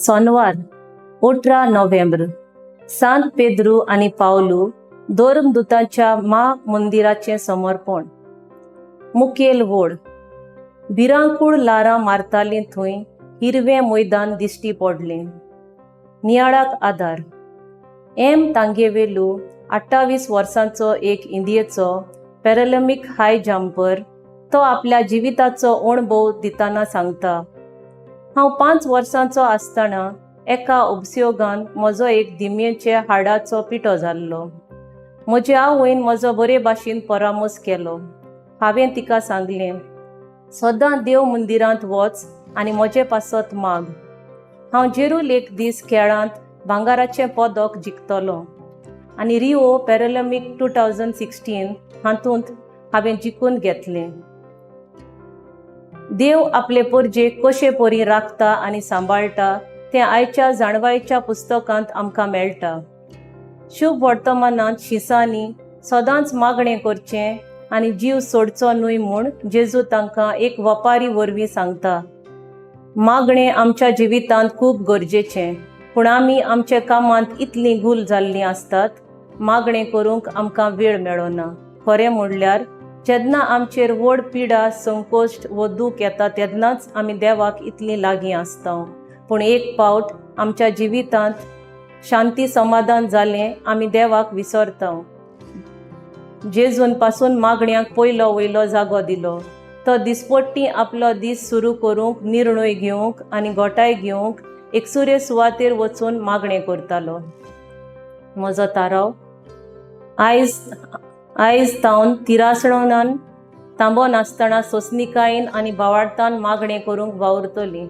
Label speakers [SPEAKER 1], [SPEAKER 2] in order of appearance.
[SPEAKER 1] सोनवार 18 नोव्हेंब्र, सांत पेद्रू आनी पावलू धर्मदुतांच्या मा मंदिराचें समर्पण. मुखेल वड भिरांकूळ ल्हारां मारतालीं थंय हिरवें मैदान दिश्टी पडलें. नियाळाक आदार. एम तांगेवेलू, 28 वर्सांचो एक इंडियेचो पॅरालिम्पिक हाय जंपर, तो आपल्या जिविताचो अणभव दितना सांगता, हांव 5 वर्सांचो आसतना एका उपसयोगान म्हजो एक दिमयेचे हाडाचो पिठो जाल्लो. म्हजे आवयन म्हजो बरे भाशेन परामर्श केलो. हांवें तिका सांगलें, सदां देव मंदिरांत वच आनी म्हजे पासत माग. हांव जेरूल एक दीस खेळांत भांगराचें पदक जिखतलो. आनी रिओ पॅरालिम्पिक 2016 हातूंत हांवें जिखून घेतलें. देव आपले परजेक कशे परी राखता आनी सांबाळटा तें आयच्या जाणवायच्या पुस्तकांत आमकां मेळटा. शुभ वर्तमानांत शिसांनी सदांच मागणें करचें आनी जीव सोडचो न्हय म्हूण जेजू तांकां एक वपारी वरवीं सांगता. मागणें आमच्या जिवितांत खूब गरजेचें, पूण आमी आमच्या कामांत इतलीं गुल जाल्लीं आसतात, मागणें करूंक आमकां वेळ मेळना. खरें म्हणल्यार जेन्ना आमचेर व्हड पिडा, संकोश्ट वो दूख येता तेन्नाच आमी देवाक इतलीं लागीं आसता. पूण एक पावट आमच्या जिवितांत शांती समाधान जालें, आमी देवाक विसरता. जेजून पासून मागण्याक पयलो वयलो जागो दिलो. तो दिसपट्टी आपलो दीस सुरू करूंक, निर्णय घेवंक आनी घोटाय घेवंक एकसुरे सुवातेर वचून मागणें करतालो. म्हजो थाराव. आयज आयज तावन तिरासणान तांबो नासतना सोंसणिकायेन आनी भावार्थान मागणें करूंक वावुरतली.